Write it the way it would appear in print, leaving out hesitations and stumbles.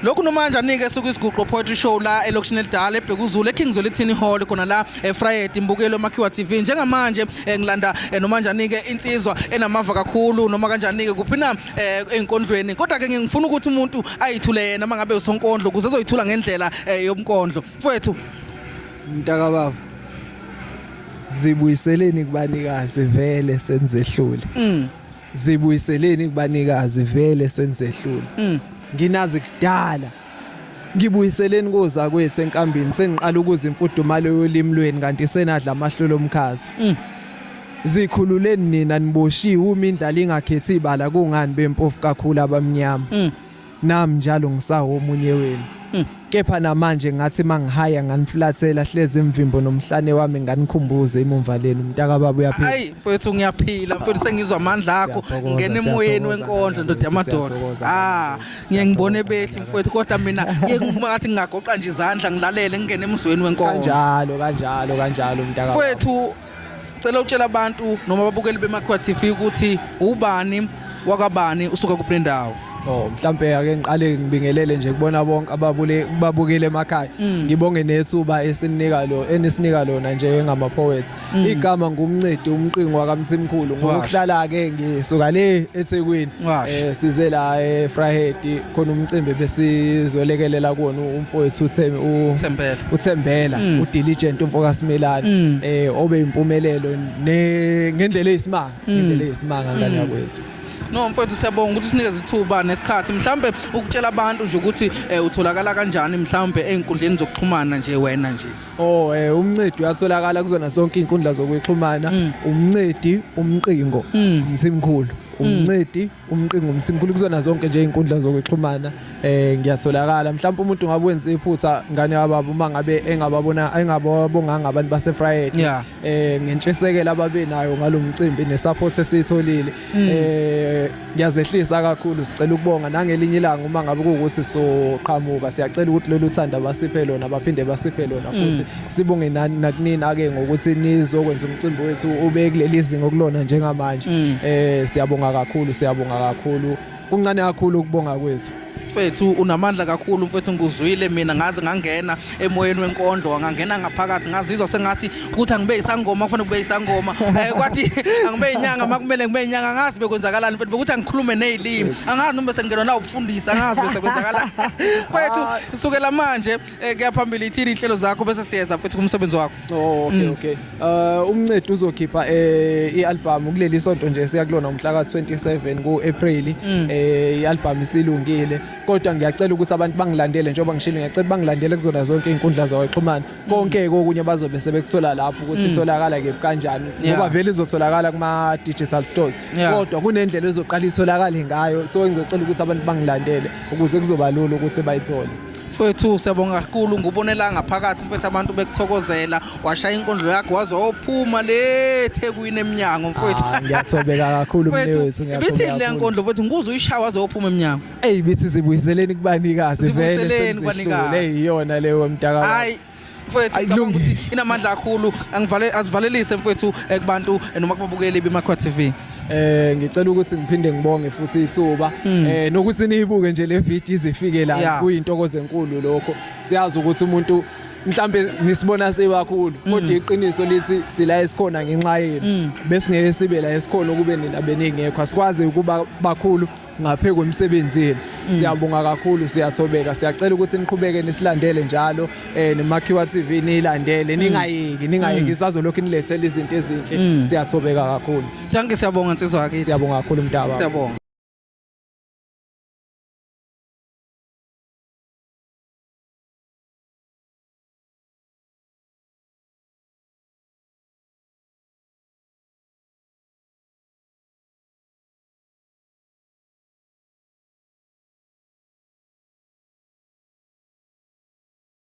Lokhu noma kanjani-ke sukwisiguqo poetry show la elokishini elidala eBhekuzulu eKing Zwelithini Hall khona la eFriday imbukelo emakhiwa TV. Njengamanje ngilanda noma kanjani-ke insizwa enamava kakhulu noma kanjani-ke kuphi na ey'nkondlweni, kodwa-ke ngifuna ukuthi umuntu ayithule yena uma ngabe usonkondlo ukuze ezoyithula ngendlela yobunkondlo. Mfowethu. Mntakababa, zibuyiseleni kubanikazi vele senizehlule. Zibuyiseleni kubanikazi vele senizehlule. Nginazi kudala. Ngibuyiseleni koza kwethu enkambini sengiqala ukuza imfudumalo yolimi lweni kanti senadla amahlelo omkhazi. Zikhululeni nina niboshiwe uma indlala ingakhethi ibala kungani bempofu kakhulu abamnyama. Nami njalo ngisawo omunye wenu. Kepha namanje ngathi mangihaya nganiflathela hlezi imvimbo nomhlane wami nganikhumbuze imumva lenu mntakababa uyaphila. Ayi mfowethu ngiyaphila mfowethu, sengizwa amandla akho. Siyathokoza, Ngena emoyeni siyathokoza, wenkondlo ndoda ngane yamadoda. siyathokoza, Ah, ngane ngiye ngibone siyathokoza, bethi mfowethu, kodwa mina ngiye ngathi ngingagoqa nje izandla ngilalele ngingene emzweni wenkondlo. Kanjalo kanjalo kanjalo mntakababa. Mfowethu, cela utshela abantu noma ababukeli beMakhiwa TV ukuthi ubani wakabani, usuka kuphi nendawo. Oh, mhlambe ake ngiqale ngibingelele nje kubona bonke ababule babukele emakhaya. Ngibonge nethuba esinika lo enisinika lona nje ngama poets. Igama ngumncedi umqingo wakaMthimkhulu. Ngokuhlala ke ngisuka le eThekwini. Size la eVryheid khona umcimbi besizolekelela kuwona umfowethu uThembi Thembela. uThembela uDiligent umfoka Simelane obe impumelelo ne ngendlela eyisimanga, ngendlela eyisimanga ngane yakwethu. No mfowethu, siyabonga ukuthi usinikeze ithuba nesikhathi mhlambe ukutshela abantu nje ukuthi utholakala kanjani mhlambe ey'nkundleni zokuxhumana nje wena nje. Oh, umncedi uyatholakala kuzona zonke izinkundla zokuxhumana. Umncedi umqingo Mthimkhulu. Umncedi umqingo Mthimkhulu kuzona zonke nje izinkundla zokuxhumana ngiyatholakala. Mhlawumbe umuntu ngabe wenza iphutha ngane yababa uma ngabe engababona engababonganga abantu base Vryheid ngentshisekelo ababenayo ngalomcimbi nesupport esiyitholile. Ngiyazehlisa kakhulu, sicela ukubonga nangelinye ilanga uma ngabe kuwukuthi soqhamuka siyacela ukuthi lolu thando abasiphe lona baphinde basiphe lona futhi. Sibonge nakunini ake ngokuthi nizokwenza umcimbi wethu ube kuleli zinga okulona njengamanje. Siyabonga kakhulu, siyabonga kakhulu, kuncane kakhulu ukubonga kwethu. Mfethu unamandla kakhulu mfethu, ngikuzwile mina ngaze ngangena emoyeni wenkondlo, ngangena ngaphakathi ngazizwa sengathi ukuthi angibe isangoma kufanele kube isangoma, kwathi angibe inyanga makumele ngibe inyanga, angazi bekwenzakalani mfethu, bekuthi angikhulume nezilimi, angazi noma sengingenwa na ubufundisi, angazi bese kwenzakalani mfethu. Sukela manje kuya phambili ithini inhlelo zakho bese siyeza mfethu kumsebenzi wakho? Oh, okay. Umncedi uzokhipha i-album kuleli sonto nje siya kulona umhla ka-27 ku-April. I-album isilungile kodwa ngiyacela ukuthi abantu bangilandele njengoba ngishilo, ngiyacela bangilandele kuzona zonke izinkundla zokuxhumana. Konke kokunye bazobe sebekuthola lapho ukuthi itholakala kephi kanjani ngoba vele izotholakala kuma digital stores kodwa kunendlela ezoqala itholakale ngayo, so ngizocela ukuthi abantu bangilandele ukuze kuzoba lula ukuthi bayithole. Mfowethu siyabonga kakhulu, ngubonela ngaphakathi mfowethu abantu bekuthokozela, washaya inkondlo yakho waze wayophuma le eThekwini eminyango mfowethu. Ah, ngiyathobeka kakhulu Mfowethu, mnewethu, ibithini ngiyathobeka le kakhulu. nkondlo mfowethu, ngikuze uyishaya waze wayophuma eminyango? Ey, bithi zibuyiseleni kubanikazi vele Zibuyiseleni senizehlule. kubanikazi. Iyona leyo mntaka. Hayi mfowethu, Ayi, ngicabanga kulungile. ukuthi inamandla kakhulu. Angivale azivalelise mfowethu kubantu noma kubabukeli beMakhiwa TV. Ngicela ukuthi ngiphinde ngibonge futhi ithuba nokuthi niyibuke nje le video izifike la kuyintokozo enkulu lokho. Siyazi ukuthi umuntu mhlambe nisibona sebakhulu kodwa iqiniso lithi sila esikhona ngenxa yenu, besingeke sibe la esikhona ukube nina beningekho. Asikwazi ukuba bakhulu ngaphe kwemisebenzi yenu. Siyabonga kakhulu, siyathobeka, siyacela ukuthi niqhubeke nisilandele njalo neMakhiwa TV niyilandele, ningayeki, ningayeki, isazolokhu nilethele izinto ezinhle. Siyathobeka kakhulu. Dankie, siyabonga nsizwa yakithi. Siyabonga kakhulu mntaba. Siyabonga.